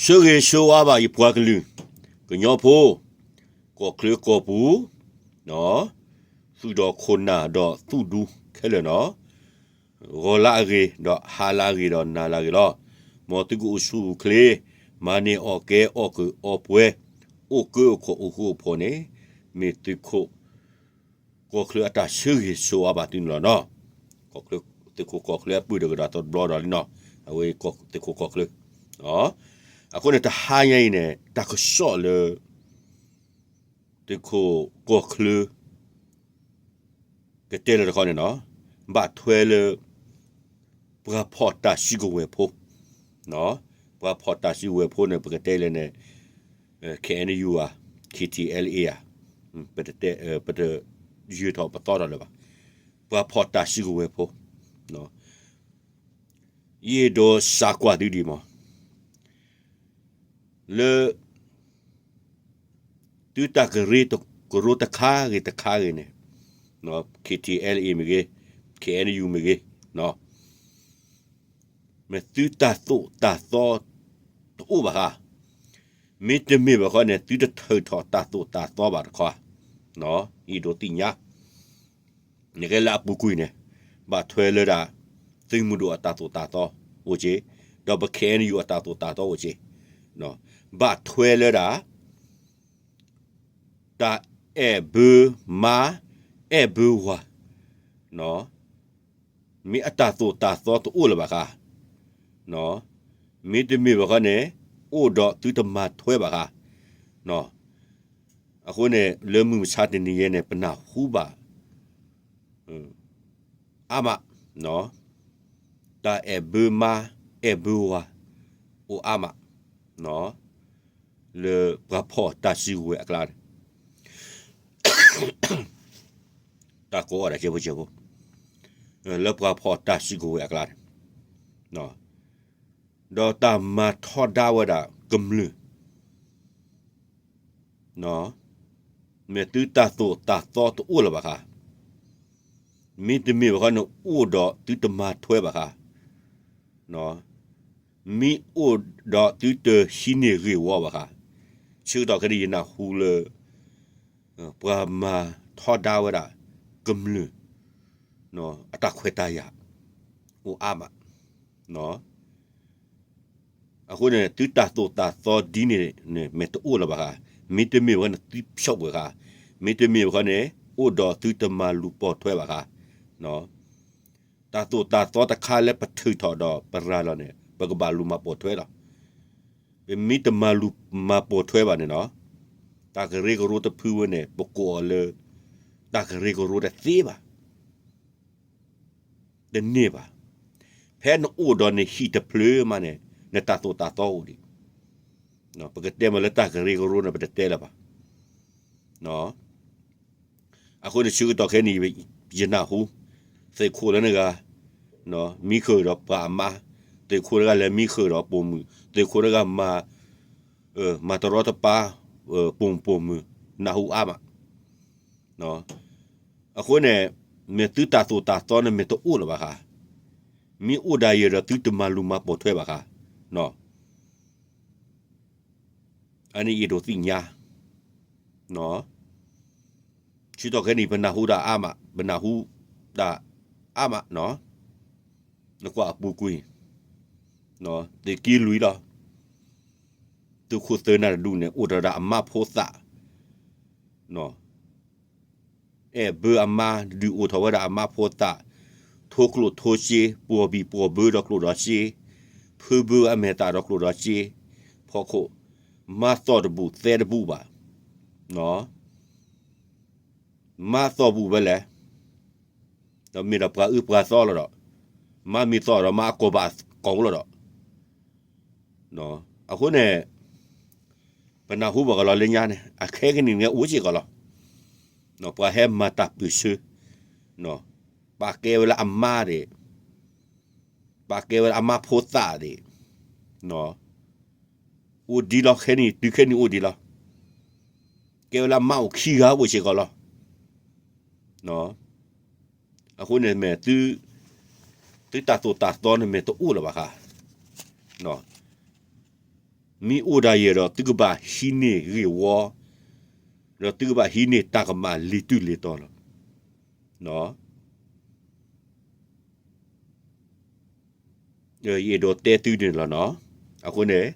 ဆၢဂ့ၤဆၢဝါဘၣ်ယပှၤကလုာ်, ကညီဖိ, ကီၢ်ချၢကီၢ်ပူၤ, သုးဒီးခိၣ်နၢ်ဒီးသူၣ်ဒူခဲလၢာ်နီၤ, ဂီၤလၢအဂ့ၤ ဒီးဟါလၢအဂ့ၤ ဒီးနၤလၢအဂ့ၤလီၤ. မ်သုကအိၣ်ဆူၣ်အိၣ်ချ့, မၤန့ၢ်အီၣ်ကဲ အီၣ်ကၢအီပှဲၤ, အိၣ်ကၢအိၣ်ခိး အိၣ်ဃူအိၣ်ဖိးန့ၣ်, မ့ၢ်သုးခိၣ် ကီၢ်ချၢအတၢ်ဆၢဂ့ၤဆၢဝါဘၣ်သုန့ၣ်လီၤနီၤ. သုးခိၣ်ကီၢ်ချၢအပုၢ်တကဒီးတဘျီဒီးလံနီၤ, အဝဲကီၢ် သုးခိၣ်ကီၢ်ချၢ, အဃိန့ၣ် တဟါညါအံၤန့ၣ် တၢ်ကစီၣ်လၢ သုးခိၣ်ကီၢ်ချၢ ကတဲလၢတခီန့ၣ်နီၤ, ဘၣ်ထွဲလၢ ပှၤဖီၣ်တၢ်စုကဝဲၤဖိ, ပှၤဖီၣ်တၢ်စုကဝဲၤဖိန့ၣ် ပကတဲလဲၣ်န့ၣ် KNU ဧါ, KTLA ဧါ, ပတတဲ ပတယၢၤထီၣ်ပသီထီၣ်လၢၤဘၣ်, ပှၤဖီၣ်တၢ်စုကဝဲၤဖိ, ယအဲၣ်ဒိးစးကွၢ်သုဒံးမး လၢ သုတၢ်ကရၢကရိတခါဂ့ၤတခါဂ့ၤန့ၣ်, KTLA မ့ၢ်ဂ့ၤ, KNU မ့ၢ်ဂ့ၤ, မ့ၢ်သုတၢ်သိၣ်တၢ်သီတအိၣ်ဘၣ်ဃါ, မ့တမ့ၢ်ဘၣ်ဃီန့ၣ် သုတထုးထီၣ်တၢ်သိၣ်တၢ်သီဘၣ်တခီ, ယအဲၣ်ဒိးသ့ၣ်ညါ နကဲလၢအပူၤကွံာ်န့ၣ်, ဘၣ်ထွဲလၢဒၣ် သုးမုၢ်ဒိၣ်အတၢ်သိၣ်တၢ်သီအိၣ်က့ၤ, ဒီးပ KNU အတၢ်သိၣ်တၢ်သီအိၣ်က့ၤ, ဘၣ်ထွဲလၢဒၣ် တၢ်အဲၣ်ဘၢမါ အဲၣ်ဘၢဝၤ, မ့ၢ်အတၢ်သိၣ်တၢ်သီတအိၣ်လၢၤဘၣ်ဃါ, မ့တမ့ၢ်ဘၣ်ဃီန့ၣ် အိၣ်ဒီးသုတမၤထွဲဘၣ်ဃါ, အဃိန့ၣ် လၢမုၢ်မဆါတနံၤညါန့ၣ် ပနၢ်ဟူဘၣ် အါမး, တၢ်အဲၣ်ဘၢမါ အဲၣ်ဘၢဝၤ အိၣ်အါမး, လၢပှၤဖီၣ်တၢ်စုကဝဲၤအကျါန့ၣ်, တၢ်ကိးအီၤဒၣ်ကဲဖိကဲဖိ, လၢပှၤဖီၣ်တၢ်စုကဝဲၤအကျါန့ၣ်, ဒီးတၢ်မၤထီဒါဝဲဒၣ်ကမျၢၢ် မ့ၢ်သုတၢ်သိၣ်တၢ်သီတအိၣ်လၢၤဘၣ်ဃါ, မ့တမ့ၢ်ဘၣ်ဃီန့ၣ် အိၣ်ဒီးသုတမၤထွဲဘၣ်ဃါ, မ့ၢ်အိၣ်ဒီးသုတဟံးန့ၢ်ဂ့ၢ်ဝီဘၣ်ဃါ, ဆၢကတီၢ်ခဲအံၤယနၢ်ဟူလၢ ပှၤမၤထီဒါဝဲဒၣ်ကမျၢၢ် အတၢ်ခွဲးတၢ်ယာ် အိၣ်အါမး, အဃိန့ၣ် သုတၢ်သိၣ်တၢ်သီဒ်န့ၣ်န့ၣ် မ့ၢ်တအိၣ်လၢၤဘၣ်ဃါ, မ့တမ့ၢ်ဘၣ်ဃီန့ၣ် သုဖျိးကွံာ်ဃါ, မ့တမ့ၢ်ဘၣ်ဃီန့ၣ် အိၣ်ဒီးသုတမၤလူၤပိာ်ထွဲဘၣ်ဃါ, တၢ်သိၣ်တၢ်သီတခါလၢပထုးထီၣ်ဒီးပရၤလီၤန့ၣ် ပကဘၣ်လူၤမၤပိာ်ထွဲလီၤ. ပမ့ၢ်တမၤလူၤမၤပိာ်ထွဲဘၣ်န့ၣ်နီၤ, တၢ်ကရၢကရိတဖုဝဲန့ၣ် ပကိးအီၤလၢ တၢ်ကရၢကရိတသ့ဘၣ်. တန့ၢ်ဘၣ်. ဖဲနအိၣ်ဒီးနဟံၣ်တဖျၢၣ်မးန့ၣ် နတၢ်သိၣ်တၢ်သီအိၣ်ဒံး. ပကတဲမ့ၢ်လၢတၢ်ကရၢကရိန့ၣ် ပတတဲလၢၤဘၣ်. အဃိန့ၣ် ဆၢကတီၢ်ခဲအံၤ ယနၢ်ဟူ သုးခိၣ်လၢနဂၤ မံဃုာ်ဒီးပှၤအမါ, သုးခိၣ်တဂၤလဲၤမံဃုာ်ဒီးပိာ်မုၣ်, သုးခိၣ်တဂၤမၤ မၤတရီတပါ ပိာ်မုၣ်ပိာ်မုၣ် နၢ်ဟူအါမး. အဃိန့ၣ် မ့ၢ်သုတၢ်သိၣ်တၢ်သီန့ၣ်မ့ၢ်တအိၣ်လၢၤဘၣ်ဃါ, မ့ၢ်အိၣ်ဒၣ်ယဲဒီးသုတမၤလူၤမၤပိာ်ထွဲဘၣ်ဃါ. အန့ၣ်ယအဲၣ်ဒိးသ့ၣ်ညါ ဆၢကတီၢ်ခဲအံၤ ပနၢ်ဟူတၢ်အါမး, ပနၢ်ဟူတၢ်အါမး, နကွၢ်အပူၤကွံာ် သုးက့လွံၢ်လီၤ. သုးခိၣ်သုးနၢ်တဒူၣ်န့ၣ် အိၣ်ထီၣ်ဝဲဒၣ်အမါဖိသၣ် အဲၣ်ဘၢအမါ ဒုးအိၣ်ထီၣ်ဝဲဒၣ်အမါဖိသၣ်, ထိကျိၣ်ထိစ့, ပှီၢ်ဘံၣ်ပှီၢ်ဘၢဒီးကျိၣ်ဒီးစ့, ဖုဘၢအမဲာ်သၣ်ဒီးကျိၣ်ဒီးစ့, ဖီခိၣ်, မါသီၣ်တဘူၣ်သဲတဘူၣ်ဘၣ်, မါသီၣ်ဘူၣ်ဝဲလဲၣ်, ဒီးမ့ၢ်ဒီးပှၤအၢပှၤသီလီၤဒီး, မါမ့ၢ်သီၣ်ဒီးမါအကိာ်ဘၣ်ကိာ်လီၤဒီး, အဃိန့ၣ် ပနၢ်ဟူဘၣ်ကလီၤလၢညါန့ၣ် အခဲကနံၣ်န့ၣ်အိၣ်စ့ၢ်ကီးလီၤ. ပှၤဟဲမၤတၢ်ပၢၢ်ဆၢ, ပာ်ကဲဝဲလၢအမါဒၣ်, ပာ်ကဲဝဲလၢအမါဖိသၣ်ဒၣ်, အိၣ်ဒံးလီၤခဲနံၣ် တုၤခဲနံၣ်အိၣ်ဒံးလီၤ. ကဲဝဲလၢအမါအိၣ်ခံဂၤအိၣ်စ့ၢ်ကီးလီၤ. အဃိန့ၣ်မ့ၢ် သုတၢ်သိၣ်တၢ်သီန့ၣ်မ့ၢ်တအိၣ်လၢၤဘၣ်ဃါ, မ့ၢ်အိၣ်ဒၣ်ယဲဒီး သုကဘၣ်ဟံးန့ၢ်ဂ့ၢ်ဝီ, ဒီးသုကဘၣ်ဟံးန့ၢ်တၢ်ကမၣ်လ့ၤတုၤလ့ၤတီၤလီၤ. ယအဲၣ်ဒိးတဲသုန့ၣ်လီၤနီၤ. အဃိန့ၣ်,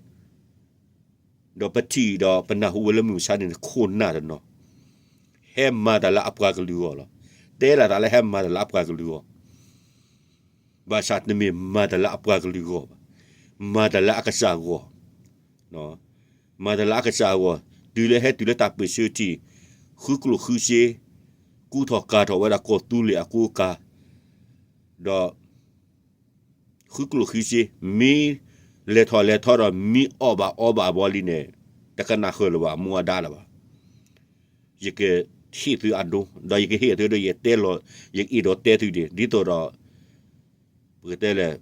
ဒီးပထံၣ်ဒီးပနၢ်ဟူဝဲလၢမုၢ်မဆါန့ၣ် ခိၣ်နၢ်တနီၤ ဟဲမၤတၢ်လၢအပှၤကလုာ်အဂီၢ်လီၤ. တဲလီၤတၢ်လၢဟဲမၤတၢ်လၢအပှၤကလုာ်အဂီၢ်, ဘၣ်ဆၣ်တမ့ၢ်မၤတၢ်လၢအပှၤကလုာ်အဂီၢ်ဘၣ်, မၤတၢ်လၢအကစၢ်အဂီၢ်. မၤတၢ်လၢအကစၢ်အဂီၢ်, တုၤလၢဟဲတုၤလၢတၢ်ပၢၢ်ဆၢထံၣ်, ဃုကျိၣ်ဃုစ့, ကူထီၣ်ကၤထီၣ်ဝဲဒၣ်ကီၢ်သူလ့ၤအကူအကၤ, ဒီး ဃုကျိၣ်ဃုစ့, မ့ၢ်လဲၤထီၣ်လဲၤထီဒီး မ့ၢ်အီၣ်ဘၣ်အီဘၣ်ဘီလံန့ၣ်, တကနၣ်ဃုာ်လၢၤဘၣ်အမူအဒါလၢၤဘၣ်. ယကဟ့ၣ်သုအဒိ, ဒီးယကဟ့ၣ်သုဒီးယတဲလီၤ, ယအဲၣ်ဒိးတဲသုဒ်, ဒ်သိးဒီး ပကတဲလဲၣ်,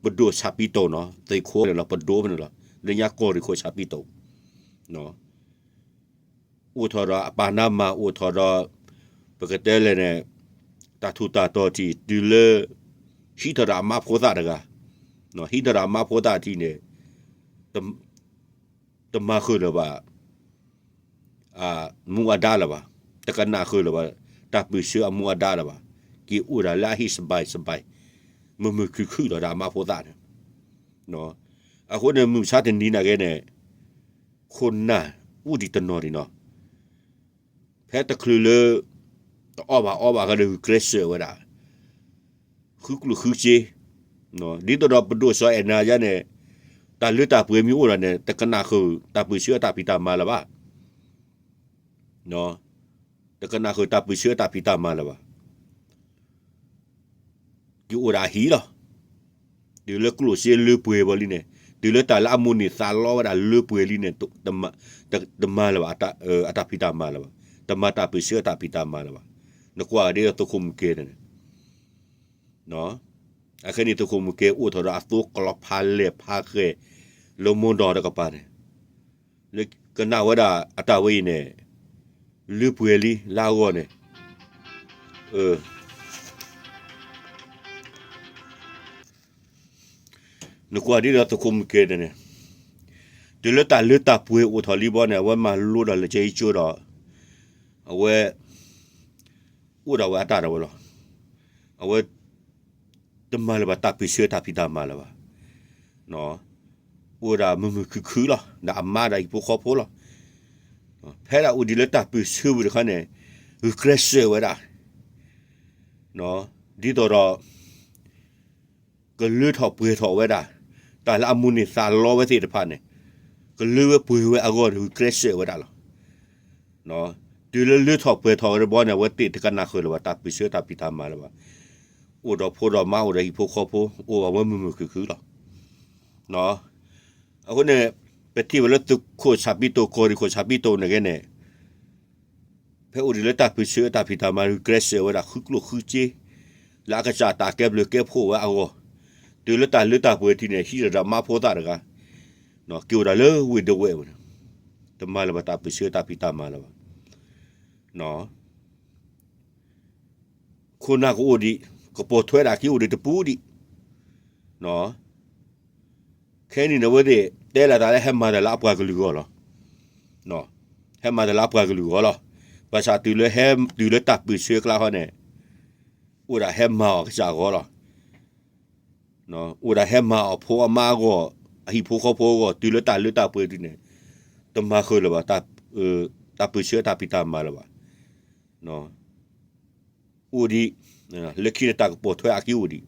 ပဒိၣ်ဆၣ်ပံတိၣ်နီၤ, သုးခိၣ်န့ၣ်လီၤ, ပဒိၣ်ဖဲန့ၣ်လီၤ, လၢညါကီၢ်ရ့ၣ်ခိၣ်ဆၣ်ပံတိၣ် အိၣ်ထီၣ်ဒီးအပာ်နါမၤ, အိၣ်ထီၣ်ဒီး ပကတဲလဲၣ်န့ၣ်, တၢ်ထူးတၢ်တီၤထံၣ် တုၤလၢ ဟံးထီၣ်ဒီးအမါဖိသၣ်တဂၤ, ဟံးထီၣ်ဒီးအမါဖိသၣ်ထံၣ်န့ၣ်, တမၤဃုာ်လၢၤဘၣ် အမူအဒါလၢၤဘၣ်, တကနၣ်ဃုာ်လၢၤဘၣ် တၢ်ပၢၢ်ဆၢအမူအဒါလၢၤဘၣ်, က့ၤအိၣ်ဒၣ်လၢအဟံၣ်စဘဲးစဘဲး, မုာ်မုာ်ခုၣ်ခုၣ်လီၤဒီးအမါဖိသၣ်န့ၣ်. အဃိန့ၣ် မုၢ်မဆါတနံၤနာ်က့န့ၣ်, ခိၣ်နၢ်အိၣ်ဒံးတနီၤဒံးနီၤ, ဖဲတချုးလၢ တအီၣ်ဘၣ်အီဘၣ်ဃီဒီး ဂုာ်ကျဲးစၢးဝဲဒၣ် ဃုကျိၣ်ဃုစ့, ဒ်သိးဒီးပဒိၣ်စီၤအဲၣ်နၤယါန့ၣ်, တၢ်လၢတၢ်ပှဲၤမ့ၢ်အိၣ်ဒၣ်န့ၣ် တကနၣ်ဃုာ်တၢ်ပၢၢ်ဆၢအတၢ်ဖံးတၢ်မၤလၢၤဘၣ်, တကနၣ်ဃုာ်တၢ်ပၢၢ်ဆၢအတၢ်ဖံးတၢ်မၤလၢၤဘၣ်. က့ၤအိၣ်ဒၣ်အဟံၣ်လီၤ. တုၤလၢကျိၣ်စ့လၢပှဲၤဘီလံန့ၣ်, တုၤလၢတၢ်လၢအမိၣ်န့ၢ်သးလီဝဲဒၣ်လၢပှဲၤလံန့ၣ်, တမၤလၢၤဘၣ် အတၢ်ဖံးတၢ်မၤလၢၤဘၣ်, တမၤတၢ်ပၢၢ်ဆၢအတၢ်ဖံးတၢ်မၤလၢၤဘၣ်. နကွၢ်ဒ်သိးသုးခိၣ်မုၢ်ကဲန့ၣ်န့ၣ်, အခဲန့ၣ်သုးခိၣ်မုၢ်ကဲအိၣ်ထီၣ်ဒီးအသိကျီဖးလဲၢ်ဖးဃဲၤ လၢမိၢ်ဒီးတကပၤန့ၣ်, လၢကနၣ်ဝဲဒၣ်အတၢ်ဝဲအံၤန့ၣ်, လၢပှဲၤလံလၢအဂီၢ်န့ၣ်, နကွၢ်ဒ်သိးသုးခိၣ်မုၢ်ကဲန့ၣ်န့ၣ်, တုၤလၢတၢ်လၢတၢ်ပှဲၤအိၣ်ထီၣ်လံဘီန့ၣ် အဝဲမၤလိဒီးလၢကၠဲအံကၠိဒီး, အဝဲ အိၣ်ဒၣ်ဝဲအတၢ်ဒၣ်ဝဲလီၤ. အဝဲ တမၤလၢၤဘၣ်တၢ်ပၢၢ်ဆၢတၢ်ဖံးတၢ်မၤလၢၤဘၣ်. အိၣ်ဒၣ်မုာ်မုာ်ခုၣ်ခုၣ်လီၤ, ဒီးအမါဒီးဟံၣ်ဖိဃီဖိလီၤ. ဖဲဒၣ်အိၣ်ဒံးလၢတၢ်ပၢၢ်ဆၢဝံၤတခီန့ၣ်, ဂုာ်ကျဲးစၢးဝဲဒၣ်, ဒ်သိးဒီး ကလၢထီၣ်ပှဲၤထီၣ်ဝဲဒၣ်, တၢ်လၢအမိၣ်န့ၢ်သးလီဝဲသ့ၣ်တဖၣ်န့ၣ်, ကလၢဝဲပှဲၤဝဲအဂီၢ်န့ၣ် ဂုာ်ကျဲးစၢးဝဲဒၣ်လီၤ. တုၤလၢလၢထီၣ်ပှဲၤထီၣ်ဝဲတဘျီန့ၣ် အဝဲသ့ၣ်တကနၣ်ဃုာ်လၢၤဘၣ်တၢ်ပၢၢ်ဆၢတၢ်ဖံးတၢ်မၤလၢၤဘၣ်. အိၣ်ဒီးဖိဒီးမါ အိၣ်ဒီးဟံၣ်ဖိဃီဖိ အိၣ်ဘၣ်ဝဲမုာ်မုာ်ခုၣ်ခုၣ်လီၤ. အဃိန့ၣ် ပထံၣ်ဝဲလၢသုးခိၣ်ဆၣ်ပံတိၣ် ကီၢ်ရ့ၣ်ခိၣ်ဆၣ်ပံတိၣ်န့ၣ်ဂ့ၤန့ၣ်, ဖဲအိၣ်ဒံးလၢတၢ်ပၢၢ်ဆၢတၢ်ဖံးတၢ်မၤ ဂုာ်ကျဲးစၢးဝဲဒၣ် ဃုကျိၣ်ဃုစ့, လၢအကစၢ်တၢ်ကဲဘျုးကဲဖှိၣ်ဝဲအဂီၢ်, တုၤလၢတၢ်လၢတၢ်ပှဲၤထံၣ်န့ၣ် ဟံးဒီးမါဖိသၣ်တဂၤ, က့ၤအိၣ်ဒၣ်လၢဝ့ၢ်ဒဝဲၢ်ဝဲန့ၣ်, တမၤလၢၤဘၣ်တၢ်ပၢၢ်ဆၢတၢ်ဖံးတၢ်မၤလၢၤဘၣ်. ခိၣ်နၢ်ကအိၣ်ဒံး, ကပိာ်ထွဲဒၣ်က့ၤအိၣ်ဒံးတပူၤဒံး. ခဲနံၣ်န့ၣ် အဝဲသ့ၣ်တဲလီၤတၢ်လၢဟဲမၤတၢ်လၢအပှၤကလုာ်အဂီၢ်လီၤ. ဟဲမၤတၢ်လၢအပှၤကလုာ်အဂီၢ်လီၤ. ဘၣ်ဆၣ်တုၤလၢဟဲတုၤလၢတၢ်ပၢၢ်ဆၢကျါဃီန့ၣ်, အိၣ်ဒၣ်ဟဲမၤအီၤကစၢ်အဂီၢ်လီၤ. အိၣ်ဒၣ်ဟဲမၤအီၤဖိအမါအဂီၢ်, အဟံၣ်ဖိဃီဖိအဂီၢ်, တုၤလၢတၢ်လၢတၢ်ပှဲၤထံၣ်န့ၣ်, တမၤဃုာ်လၢၤဘၣ်, တၢ်ပၢၢ်ဆၢတၢ်ဖံးတၢ်မၤလၢၤဘၣ်. အိၣ်ဒံး, လၢခံန့ၣ်တၢ်ကပိာ်ထွဲအက့အိၣ်ဒံး.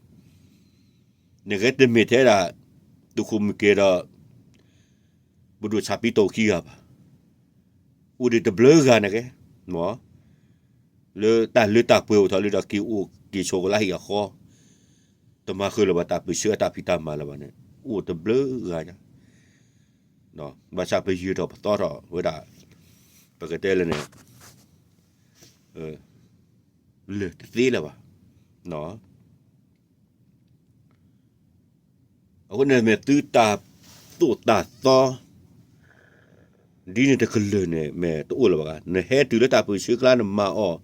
နကဲတမ့ၢ်ထဲဒၣ် သုးခိၣ်မုၢ်ကဲဒီး ပဒိၣ်ဆၣ်ပံတိၣ်ခံဂၤဘၣ်. အိၣ်ဒံးတဘျုးဂၤန့ၣ်ကဲ, လၢတၢ်လၢတၢ်ပှဲၤအိၣ်ထီၣ်လၢဒီးက့ၤအိၣ်က့ၤဆိးကလါဟံၣ်အဃီ, တမၤဃုာ်လၢၤဘၣ်တၢ်ပၢၢ်ဆၢအတၢ်ဖံးတၢ်မၤလၢၤဘၣ်န့ၣ် အိၣ်တဘျုးဂၤညါ. ဘၣ်ဆၣ်ပယၢၤထီၣ်ပသီထီၣ်ဝဲဒၣ်, ပကတဲလဲၣ်န့ၣ်, လၢာ်တသ့လၢၤဘၣ်. အဃိန့ၣ်မ့ၢ်သုတၢ်သိၣ်တၢ်သီ ဒ်န့ၣ်တကလုာ်န့ၣ် မ့ၢ်တအိၣ်လၢၤဘၣ်ဂၤ, နဟဲတုၤလၢတၢ်ပၢၢ်ဆၢကျါနမၤအီၤ,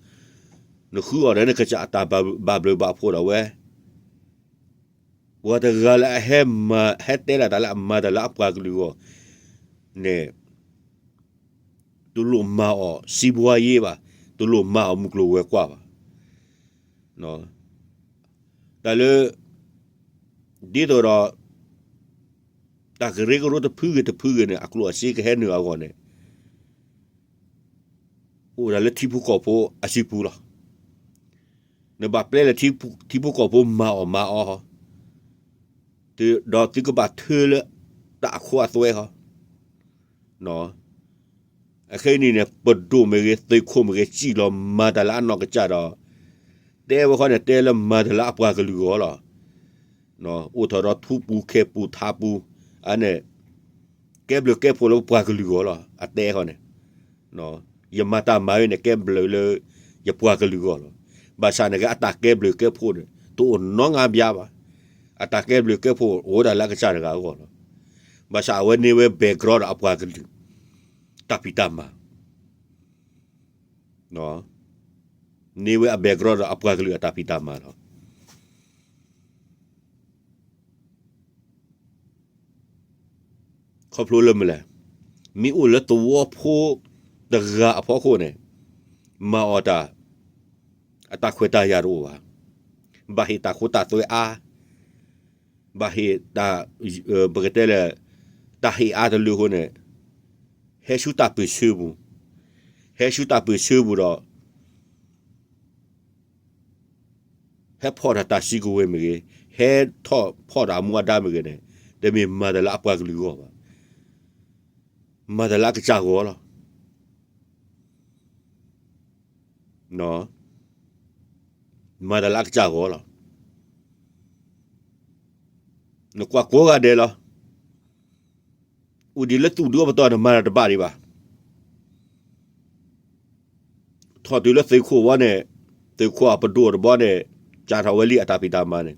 နဃုအီၤဒီးနကစၢ်အတၢ်ဘၣ်ဘျုးဘၣ်ဖှိၣ်ဒီးဝဲ, ပှၤတဂၤလၢအဟဲမၤ ဟဲတဲဒၣ်တၢ်လၢအမၤတၢ်လၢအပှၤကလုာ်အဂီၢ်, န့ၣ် တလိၣ်မၤအီၤစံးဘှါယ့ဘၣ်, တလိၣ်မၤအီၤမုၢ်ကျိၤဝဲၤကွာ်ဘၣ်. တၢ်လၢ ဒ်သိးဒီး တၢ်ကရၢကရိတဖုဂ့ၤတဖုဂ့ၤန့ၣ် အကျိၣ်အစ့ကဟဲနုာ်အဂီၢ်န့ၣ် အိၣ်ဒၣ်လၢထံဖိကီၢ်ဖိအစုပူၤလီၤ. နဘၣ်ပျဲလၢထံဖိကီၢ်ဖိမၤအီၣ်မၤအီဟီ, ဒီးသုကဘၣ်ထၢလၢတၢ်အခိအသွဲဟီ. အခဲအံၤန့ၣ်န့ၣ် ပဒိၣ်မ့ၢ်ဂ့ၤ သုးခိၣ်မ့ၢ်ဂ့ၤ စံၣ်လီၤမၤတၢ်လၢအနီၢ်ကစၢ်ဒီး တဲဝဲဃီန့ၣ် တဲလၢမၤတၢ်လၢအပှၤကလုာ်ဂီၢ်လီၤ. အိၣ်ထီၣ်ဒီးထူပူၤခဲပူၤထးပူၤ, အန့ၣ် ကဲဘျုးကဲဖှိၣ်လၢပှၤကလုာ်ဂီၢ်လီၤ. အတဲဃီန့ၣ် ယမၤတၢ်မၤဝဲန့ၣ် ကဲဘျုးလၢယပှၤကလုာ်ဂီၢ်လီၤ. ဘၣ်ဆၣ်န့ၣ်က့ အတၢ်ကဲဘျုးကဲဖှိၣ်န့ၣ် တအိၣ်နီတဂၤဘၣ်. အတၢ်ကဲဘျုးကဲဖှိၣ်အိၣ်ဒၣ်လၢအကစၢ်တဂၤအဂီၢ်လီၤ. ဘၣ်ဆၣ်အဝဲန့ၢ်ဝဲ background ဒီးအပှၤကလုာ် တၢ်ဖံးတၢ်မၤ, န့ၢ်ဝဲအ background ဒီးအပှၤကလုာ်အတၢ်ဖံးတၢ်မၤလီၤ. ခီဖျိလၢမနုၤလဲၣ်, မ့ၢ်အိၣ်လၢသဝီဖိတဂၤအဖီခိၣ်န့ၣ် မၤအီၣ်တၢ် အတၢ်ခွဲးတၢ်ယာ်တအိၣ်ဘၣ်. ဘၣ်ဟ့ၣ်တၢ်ခိတၢ်သွဲအါ, ဘၣ်ဟ့ၣ်တၢ်, ပကတဲလၢ တၢ်ဟ့ၣ်အါတလၢအဃိန့ၣ် ဟဲဆူတၢ်ပၢၢ်ဆၢပူၤ, ဟဲဆူတၢ်ပၢၢ်ဆၢပူၤဒီး ဟဲဖီၣ်တၢ်တၢ်စုကဝဲၤမ့ၢ်ဂ့ၤ, ဟဲထီၣ်ဖီၣ်တၢ်အမူအဒါမ့ၢ်ဂ့ၤန့ၣ် တမ့ၢ်မၤတၢ်လၢအပှၤကလုာ်အဂီၢ်ဘၣ်. မၤတၢ်လၢအကစၢ်ဂီၢ်လီၤ. မၤတၢ်လၢအကစၢ်ဂီၢ်လီၤ. နကွၢ်ကိးဂၤဒဲးလီၤ. အိၣ်ဒံးလၢသူၣ်ဒူအပတီၢ်န့ၣ် မၤတၢ်တဘၣ်ဒံးဘၣ်. ထီၣ်တုၤလၢသုးခိၣ်ဝဲန့ၣ်, သုးခိၣ်အပဒိၣ်တဘီန့ၣ် စးထီၣ်ဝဲလံအတၢ်ဖံးတၢ်မၤန့ၣ်,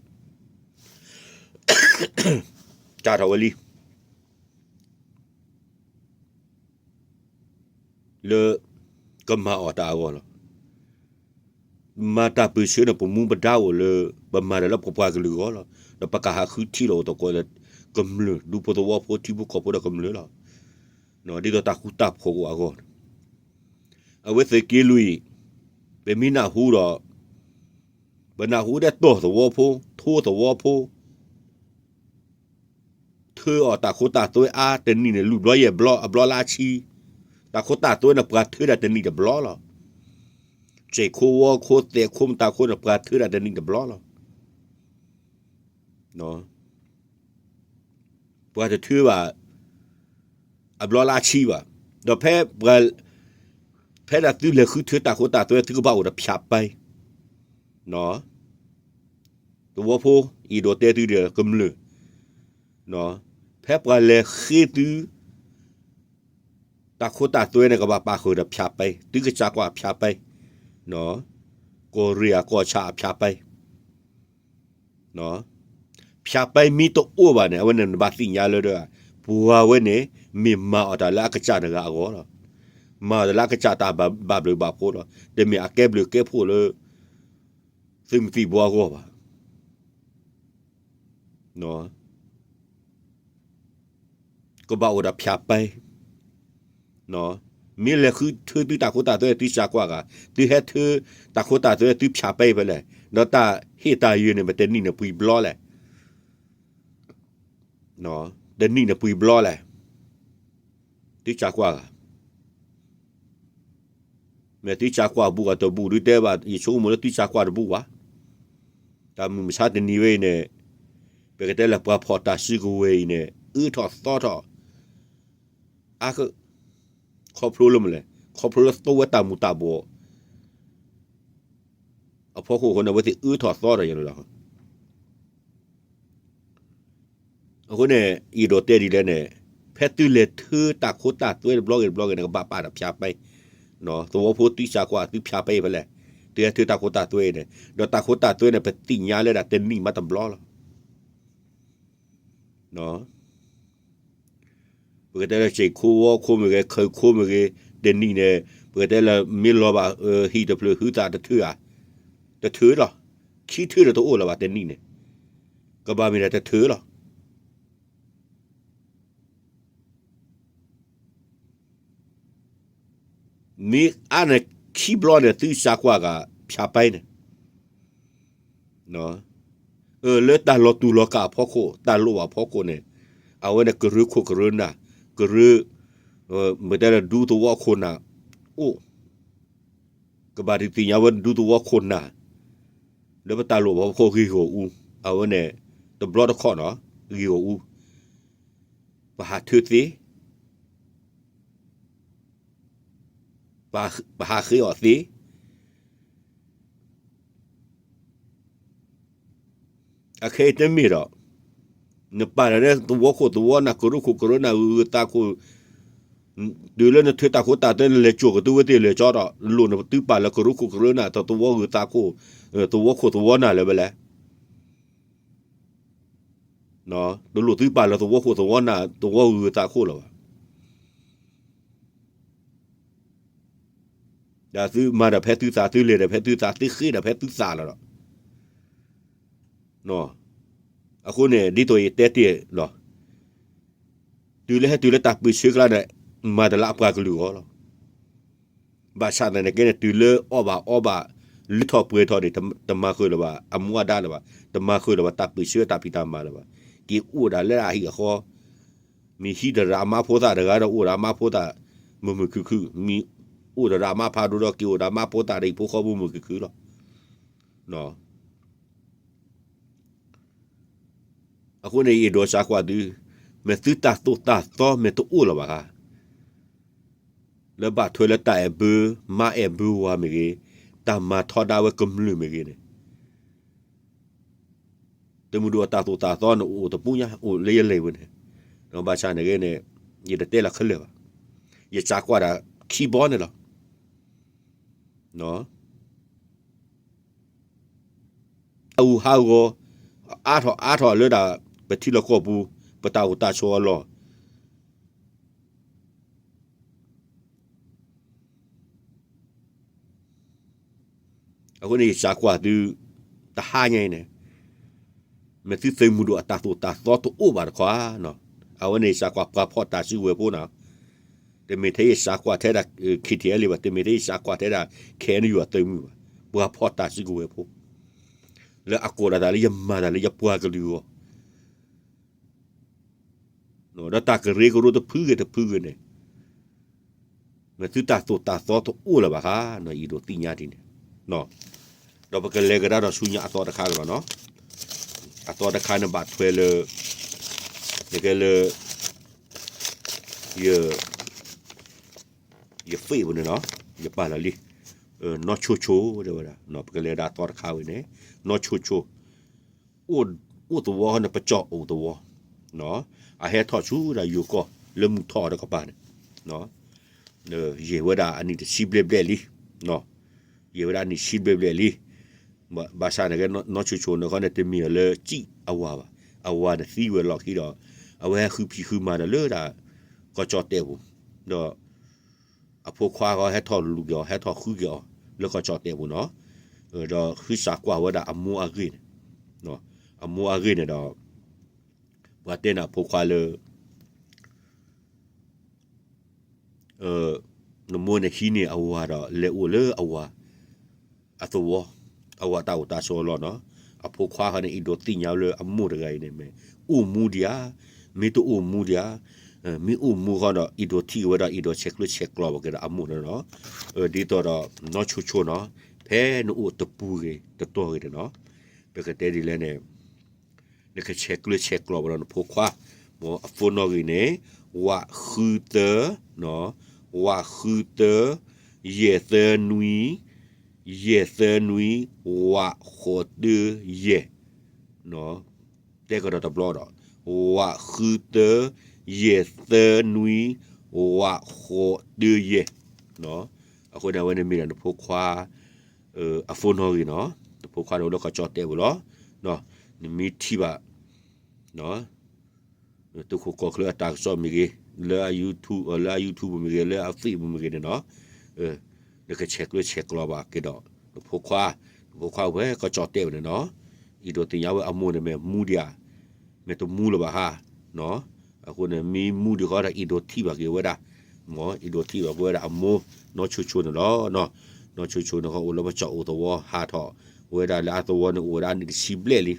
စးထီၣ်ဝဲလံ လၢကမၤအီၣ်တၢ်အဂီၢ်လီၤ. မၤတၢ်ပၢၢ်ဆၢန့ၣ် ပမူပဒါအိၣ်လၢ ပမၤတၢ်လၢပပှၤကလုာ်အဂီၢ်လီၤ. ဒီးပကဟးဃုထံၣ်လိာ်သကိးလၢ ကမျၢၢ် ဒူဖိသဝီဖိ ထံဖိကီၢ်ဖိဒီးကမျၢၢ်လီၤ. ဒ်သိးတၢ်ဃူတၢ်ဖိးအိၣ်အဂီၢ်န့ၣ် အဝဲသုးက့လွံၢ် ပမ့ၢ်နၢ်ဟူဒီး ပနၢ်ဟူဒီးတီၢ်သဝီဖိ ထိသဝီဖိ ထၢအီၣ်တၢ်ခိတၢ်သွဲအါ တနံၣ်န့ၣ် လွံၢ်ဘျီယဲၢ်ဘျီ အဘျီလၢအဆံ, တၢ်ခိတၢ်သွဲန့ၣ် ပှၤထၢဒၣ်တနံၣ်တဘျီလီၤ. စဲးခိဝီခိသဲးခိမတၤခိန့ၣ် ပှၤထၢဒၣ်တနံၣ်တဘျီလီၤ. ပှၤတထၢဘၣ် အဘျီလၢအဆံဘၣ်. ဒီးဖဲပှၤ ဖဲဒၣ်သုလဲၤဃုထၢတၢ်ခိတၢ်သွဲ သုကဘၣ်အိၣ်ဒီးဖၠးပဲ သဝီဖိ အံၤဒီးတဲသုဒီးကမျၢၢ်, ဖဲပှၤလဲၤဃ့သု တၢ်ခိတၢ်သွဲန့ၣ် ကဘၣ်ပာ်ဃုာ်ဒီးဖၠးပဲ, သုကစၢ်ကွၢ်ဖၠးပဲ, ကီၢ်ရ့ၣ်အကီၢ်ဆၣ်အဖၠးပဲ ဖၠးပဲမ့ၢ်တအိၣ်ဘၣ်န့ၣ် အဝဲန့ၣ်နဘၣ်သ့ၣ်ညါလၢဒီး ပှၤဝဲန့ၣ် မ့ၢ်မၤအီၣ်တၢ်လၢအကစၢ်တဂၤအဂီၢ်လီၤ. မၤအီၣ်တၢ်လၢအကစၢ်တၢ်ဘၣ်ဘျုးဘၣ်ဖှိၣ်လီၤ. တမ့ၢ်အကဲဘျုးကဲဖှိၣ်လၢ သုးမုၢ်သံၣ်ဘိအဂီၢ်ဘၣ်. ကဘၣ်အိၣ်ဒီးဖၠးပဲ, မ့ၢ်လဲၤဃုထၢသုတၢ်ခိတၢ်သွဲ သုစၢ်ကွၢ်ဂၤ, သုဟဲထၢတၢ်ခိတၢ်သွဲ သုဖၠးပဲဖဲလဲၣ်, ဒီးတၢ်ဟ့ၣ်တၢ်ယၢၤန့ၣ် မ့ၢ်တနံၣ်န့ၣ်ပှဲၤဘျီလဲၣ်, တနံၣ်န့ၣ်ပှဲၤဘျီလဲၣ်, သုစၢ်ကွၢ်ဂၤ မ့ၢ်သုစၢ်ကွၢ်ဘူးဂၤတဘူး ဒုးတဲဘၣ် ယဆိကမိၣ်လၢသုစၢ်ကွၢ်တဘူးဘၣ်. တၢ်မုၢ်မဆါတနံၤဝဲအံၤန့ၣ် ပကတဲလၢပှၤဖီၣ်တၢ်စုကဝဲၤအံၤန့ၣ် အၢထီၣ်သီထီၣ် အါ, ခီဖျိလၢမနုၤလဲၣ်, ခီဖျိလၢသိဝဲတၢ်မူၤတၢ်ဘှီး အဖီခိၣ်အဃိန့ၣ် အဝဲသ့ၣ်အၢထီၣ်သီထီၣ်ယၤလီၤ. အဃိန့ၣ် ယအဲၣ်ဒိးတဲဒ်လဲၣ်န့ၣ်, ဖဲသုလဲၤထၢတၢ်ခိတၢ်သွဲတဘျီဂ့ၤတဘျီဂ့ၤန့ၣ် ကဘၣ်ပာ်ဒီးဖၠးပဲ, သဝီဖိသုစၢ်ကွၢ်သုဖၠးပဲဖဲလဲၣ်, သုဟဲထၢတၢ်ခိတၢ်သွဲအံၤန့ၣ်, ဒီးတၢ်ခိတၢ်သွဲန့ၣ် ပသ့ၣ်ညါလၢဒၣ်တနံၣ်မးတဘျီလီၤ. ပကတဲလၢစ့ၢ်ခိဝီခိမ့ၢ်ဂ့ၤ ခၢၣ်ခိမ့ၢ်ဂ့ၤ, တနံၣ်န့ၣ် ပကတဲလၢမ့ၢ်လီၤဘၣ် ဟံၣ်တဖျၢၣ်ဟုသၣ်တထၢဧါ, တထၢလီၤ. ခံထၢဒီးတအိၣ်လၢၤဘၣ်တနံၣ်န့ၣ်, ကဘၣ်မ့ၢ်ဒၣ်တထၢလီၤ. မ့ၢ်အါန့ၣ်ခံဘျီန့ၣ် သုစးကွၢ်ဂၤဖၠးပဲန့ၣ်, လၢတၢ်လီၤတူာ်လီၤကာ်အဖီခိၣ် တၢ်လိၣ်ဘၣ်အဖီခိၣ်န့ၣ်, အဝဲန့ၣ်ကရၢခိၣ်ကရၢနၢ်, ကရၢ, မ့ၢ်တဲလၢဒူသဝီခိၣ်နၢ်အိၣ်, ကဘၣ်ဒုးသ့ၣ်ညါဝဲဒူသဝီခိၣ်နၢ်, လၢပတၢ်လိၣ်ဘၣ်ဖီခိၣ်ဂ့ၢ်ဂီၢ်အူ, အဝဲန့ၣ် တဘျီတခီၣ်နီၤ ဂ့ၢ်ဂီၢ်အူ, ပဟးထၢသ့ ပဟးဃ့အီၤသ့, အခဲအံၤတမ့ၢ်ဒီး နပာ်လၢသဝီခိၣ်သဝီနၢ် ကရၢခိၣ်ကရၢနၢ် ဂုၤဂုၤသးခိၣ်, တုၤလၢနထၢတၢ်ခိတၢ်သွဲ နလဲၤကၠိၣ်ကသုဝဲသ့ၣ်လဲၤကၠီဒီး လိၣ်နသုပာ်လၢကရၢခိၣ်ကရၢနၢ် သဝီဂုၤသးခိၣ်, သဝီခိၣ်သဝီနၢ်လၢၤဝဲလဲၣ်. တလိၣ်သုပာ်လၢသဝီခိၣ်သဝီနၢ် သဝီဂုၤဂုၤသးခိၣ်လၢၤဘၣ်. ဒီးသုမၤဒီးဖဲသုသး သုလဲၤဒီးဖဲသုသး သုဃ့ဒီးဖဲသုသးလီၤဒီး, အဃိန့ၣ် ဒ်သိးယတဲတ့ၢ်လီၤ, တုၤလၢဟဲတုၤလၢတၢ်ပၢၢ်ဆၢကျါန့ၣ် မၤတၢ်လၢအပှၤကလုာ်အဂီၢ်လီၤ. ဘၣ်ဆၣ်သနာ်က့န့ၣ် တုၤလၢအီၣ်ဘၣ်အီဘၣ် လုၢ်ထီၣ်ပှဲၤထီၣ်န့ၣ် တမၤဃုာ်လၢၤဘၣ်အမူအဒါလၢၤဘၣ်, တမၤဃုာ်လၢၤဘၣ်တၢ်ပၢၢ်ဆၢတၢ်ဖံးတၢ်မၤလၢၤဘၣ်, က့ၤအိၣ်ဒၣ်လၢအဟံၣ်အဃီ, မ့ၢ်ဟံးတရၣ်အမါဖိသၣ်တဂၤဒီး အိၣ်ဒီးအမါဖိသၣ် မုာ်မုာ်ခုၣ်ခုၣ်, မ့ၢ်အိၣ်တရၣ်အမါဖးဒိၣ်ဒီး က့ၤအိၣ်ဒီးအမါဖိသၣ်ဒီး ဟံၣ်ဖိဃီမုာ်မုာ်ခုၣ်ခုၣ်လီၤ. အဃိန့ၣ် ယအဲၣ်ဒိးစးကွၢ်သု, မ့ၢ်သုတၢ်သိၣ်တၢ်သီမ့ၢ်တအိၣ်လၢၤဘၣ်ဧါ, လၢဘၣ်ထွဲလၢတၢ်အဲၣ်ဘၢ မါအဲၣ်ဘၢဝၤမ့ၢ်ဂ့ၤ, တၢ်မၤထီဒါဝဲကမျၢၢ်မ့ၢ်ဂ့ၤန့ၣ်, သုးမုၢ်ဒိၣ်အတၢ်သိၣ်တၢ်သီန့ၣ် အိၣ်တပူၤညါ အိၣ်လၢယလဲၤဝဲန့ၣ်, ဘၣ်ဆၣ်န့ၣ်ဂ့ၤန့ၣ် ယတတဲလီၤခဲလၢာ်ဘၣ်, ယစးကွၢ်ဒၣ်ခံဘီန့ၣ်လီၤ. အဟးဂူာ်ဟးဂီၤ အါထီၣ်အါထီၣ်လၢဒၣ် ပထံလီၢ်ကီၢ်ပူၤ ပတၢ်အိၣ်တၢ်ဆိးအလီၢ်, အဃိန့ၣ် ယစးကွၢ်သု တဟါညါအံၤန့ၣ် မ့ၢ်သုသုးမုၢ်ဒိၣ်အတၢ်သိၣ်တၢ်သီတအိၣ်ဘၣ်တခီဧါ, အဝဲန့ၣ်ယစးကွၢ်ပှၤဖီၣ်တၢ်စုကဝဲၤဖိနီၤ, တမ့ၢ်ထဲယစးကွၢ်ထဲဒၣ် ခ့ထံအဲလ့ဘၣ်, တမ့ၢ်ထဲယစးကွၢ်ထဲဒၣ် ခဲအံၤနယွၤသုးမုၢ်ဘၣ်, ပှၤဖီၣ်တၢ်စုကဝဲၤဖိ လၢအကိးဒၣ်တၢ်လၢယမၤတၢ်လၢယပှၤကလုာ်အဂီၢ် ဒီးတၢ်ကရၢကရိတဖုဂ့ၤတဖုဂ့ၤန့ၣ် မ့ၢ်သုတၢ်သိၣ်တၢ်သီတအိၣ်လၢၤဘၣ်ဧါ, ယအဲၣ်ဒိးသ့ၣ်ညါဒ်န့ၣ်, ဒီးပကလဲၤကဒါဒီးဆူညါအသီတခါကဒီးနီၤ, အသီတခါန့ၣ်ဘၣ်ထွဲလၢ နကဲလၢ ယ ယ Facebook ပူၤန့ၣ်နီၤ, ယပာ်လီၤလံ, နီၢ်ဆိဆိ တဲဝဲဒၣ်, ပကလဲၤဒၣ်အသီတခါဝဲန့ၣ်, နီၢ်ဆိဆိ အိၣ်သဝီန့ၣ် ပကၠီၣ်အိၣ်သဝီ, အဟဲထီၣ်ဆူဒၣ်ယိၤကီၢ်လၢမုၢ်ထီၣ်တကပၤန့ၣ်, ယဲၢ်ဝဲဒၣ်အနံၣ်တဆံဘျဲၣ်ဘျဲၣ်လံ, ယဲၢ်ဝဲဒၣ်အနံၣ်ဆံဘျဲၣ်ဘျဲၣ်လံ, ဘၣ်ဆၣ်န့ၣ်ကဲ နီၢ်ဆိဆိန့ၣ်ခီန့ၣ် တမ့ၢ်အီၤလၢစံၣ်အဝၤဘၣ်, အဝၤန့ၣ်သံဝဲလီၢ်ခံဒီး အဝဲဟဲဃုဖံးဃုမၤဒီးလၢဒၣ် ကီၢ်ကၠီၣ်တဲၣ်ပူၤ, ဒီး အဖိခွါဂီၢ်ဟဲထီၣ်လူၤက့ၤအီၤ ဟဲထီၣ်ဃုက့ၤအီၤ လၢကီၢ်ကၠီၣ်တဲၣ်ပူၤနီၤ, ဒီးဃုစးကွၢ်ဝဲဒၣ်အမိၢ်အဂ့ၢ်န့ၣ်, အမိၢ်အဂ့ၢ်န့ၣ်ဒီး ပှၤတဲန့ၣ်အဖိခွါလၢ နမိၢ်န့ၣ်ဟံးန့ၢ်အဝၤဒီး လဲၤအိၣ်လၢအဝၤ အသဝီ, အဝၤတၢ်အိၣ်တၢ်ဆိးအလီၢ်နီၤ, အဖိခွါဃီန့ၣ် အဲၣ်ဒိးသ့ၣ်ညါလၢအမိၢ်တဂၤအံၤန့ၣ် မ့ၢ်အိၣ်မူဒံးဧါ, မ့ၢ်တအိၣ်မူဒံးဧါ, မ့ၢ်အိၣ်မူဃီဒီး အဲၣ်ဒိးထံၣ်က့ၤဝဲဒီး အဲၣ်ဒိးဆဲးကျၢဆဲးကျိးဘၣ်က့ၤဒီးအမိၢ်န့ၣ်နီၤ, ဒ်သိးဒီး နီၢ်ဆိဆိနီၤ, ဖဲနအိၣ်တပူၤဂ့ၤတတီၤဂ့ၤန့ၣ်နီၤ, ပကတဲဒ်လဲၣ်န့ၣ် နကဆဲးကျၢဆဲးကျိးဘၣ်ဒီးနဖိခွါ, မ်အ phone နီၣ်ဂံၢ်န့ၣ် ဝးဃုသၢ, ဝးဃုသၢ, ယဲၢ်သၢနွံ, ယဲၢ်သၢနွံ, ဝးဃိးတၢယဲၢ်, တဲကဒီးတဘျီဒီး ဝးဃုသၢ, ယဲၢ်သၢနွံ, ဝးဃိးတၢယဲၢ်, အဃိန့ၣ် အဝဲန့ၣ်မ့ၢ်ဒၣ်နဖိခွါ အ phone နီၣ်ဂံၢ်နီၤ, နဖိခွါန့ၣ်အိၣ်လၢကီၢ်ကၠီၣ်တဲၣ်ပူၤလီၤ, နမ့ၢ်ထံၣ်ဘၣ် သုးခိၣ်ကီၢ်ချၢအတၢ်ကစီၣ်မ့ၢ်ဂ့ၤ, လၢအ YouTube မ့ၢ်ဂ့ၤ, လၢအ Facebook မ့ၢ်ဂ့ၤ, လၢအ Facebook မ့ၢ်ဂ့ၤန့ၣ်နီၤ, နကဆဲးကျၢဆဲးကျိးဘၣ်က့ၤဒီး နဖိခွါ, နဖိခွါဝဲကီၢ်ကၠီၣ်တဲၣ်ပူၤန့ၣ်နီၤ, အဲၣ်ဒိးသ့ၣ်ညါဝဲအမိၢ်န့ၣ်မ့ၢ်မူဒံးဧါ, မ့ၢ်တမူလၢၤဘၣ်ဧါ, အဃိန့ၣ် မ့ၢ်မူဒံးဃီဒီး အဲၣ်ဒိးထံၣ်ဘၣ်က့ၤဝဲဒၣ် အ့ဒိးထံၣ်ဘၣ်ပဝဲဒၣ်အမိၢ် နီၢ်ဆိဆိန့ၣ်လီၤ. နီၢ်ဆိဆိန့ၣ် အိၣ်လၢပှၤကၠီၣ်အိၣ်သဝီ ဟးထီၣ်ဝဲဒၣ်လၢအသဝီန့ၣ် အိၣ်ဝဲဒၣ်အနံၣ်တဆံဘျဲၣ်လံ,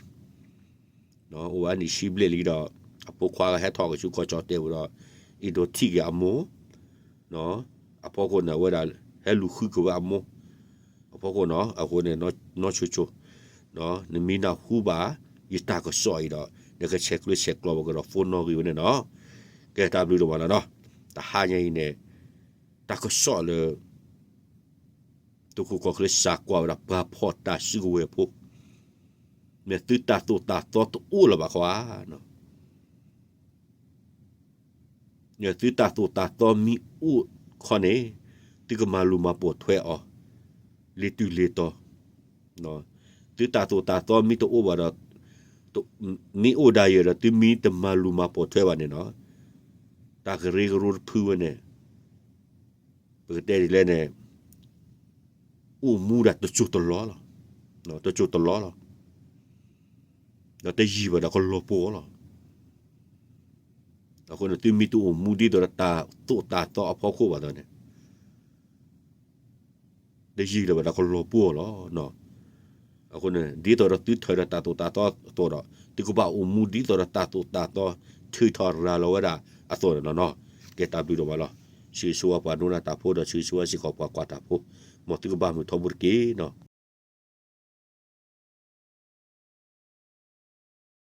အိၣ်ဝဲအနံၣ်တဆံဘျဲၣ်လံဒီး အဖိခွါဟဲထီၣ်က့ၤဆူကီၢ်ကၠီၣ်တဲာ်ဝံၤဒီး အ့ဒိးထံၣ်က့ၤအမိၢ် အဖီခိၣ်န့ၣ် အဝဲဒၣ်ဟဲလူၤဃုက့ၤဝဲအမိၢ်, အဖီခိၣ်နီၤ အဃိန့ၣ် နီၢ်ဆိဆိ နမ့ၢ်နၢ်ဟူဘၣ် ယတၢ်ကစီၣ်အံၤဒီး နကဆဲးကျၢဆဲးကျိးပကဒီး phone နီၣ်ဂံၢ်ဝဲန့ၣ်နီၤ. ကဲတၢ်ဘျုးဒိၣ်မးလီၤနီၤ. တဟါညါအံၤန့ၣ် တၢ်ကစီၣ်လၢ သုးခိၣ်ကီၢ်ချၢစးကွၢ်ဝဲဒၣ် ပှၤဖီၣ်တၢ်စုကဝဲၤဖိ မ့ၢ်သုတၢ်သိၣ်တၢ်သီတအိၣ်လၢၤဘၣ်ခီဧါ. သုတၢ်သိၣ်တၢ်သီမ့ၢ်အိၣ်ခီန့ၣ် သုကမၤလူၤမၤပိာ်ထွဲအီၤ လ့ၤတုၤလ့ၤတီၤ, သုတၢ်သိၣ်တၢ်သီမ့ၢ်တအိၣ်ဘၣ်ဒီး မ့ၢ်အိၣ်ဒၣ်ယဲဒီး သုမ့ၢ်တမၤလူၤမၤပိာ်ထွဲဘၣ်န့ၣ်နီၤ တၢ်ကရၢကရိတဖုဝဲန့ၣ် ပကတဲဒ်လဲၣ်န့ၣ် အိၣ်မူဒၣ်တစိၢ်တလီၢ်လီၤ, တစိၢ်တလီၢ်လီၤ, ဒီးတယံာ်ဘၣ်ဒီးကလီၤပှီၢ်လီၤ. အဃိန့ၣ် သုမ့ၢ်တအိၣ်မူဒ်သိးဒီးတၢ်သိၣ်တၢ်သီအဖီခိၣ်ဘၣ်ဒီးန့ၣ် တယံာ်လၢၤဘၣ်ဒီးကလီၤပှီၢ်လီၤ. အဃိန့ၣ် ဒ်သိးဒီးသုထၢဒီးတၢ်သိၣ်တၢ်သီအသိးဒီး သုကဘၣ်အိၣ်မူဒ်သိးဒီးတၢ်သိၣ်တၢ်သီထုးထီၣ်ရၤလီၤဝဲဒၣ်အသိးန့ၣ်လီၤနီၤ. ကဲတၢ်ဘျုးဒိၣ်မးလီၤ. ဆၢဂ့ၤဆၢဝါပှၤဒိကနၣ်တၢ်ဖိဒီးဆၢဂ့ၤဆၢဝါစ့ၢ်ကီးပှၤကွၢ်တၢ်ဖိ, မ်သုကဘၣ်မုာ်ထီဘိတက့ၢ်နီၤ.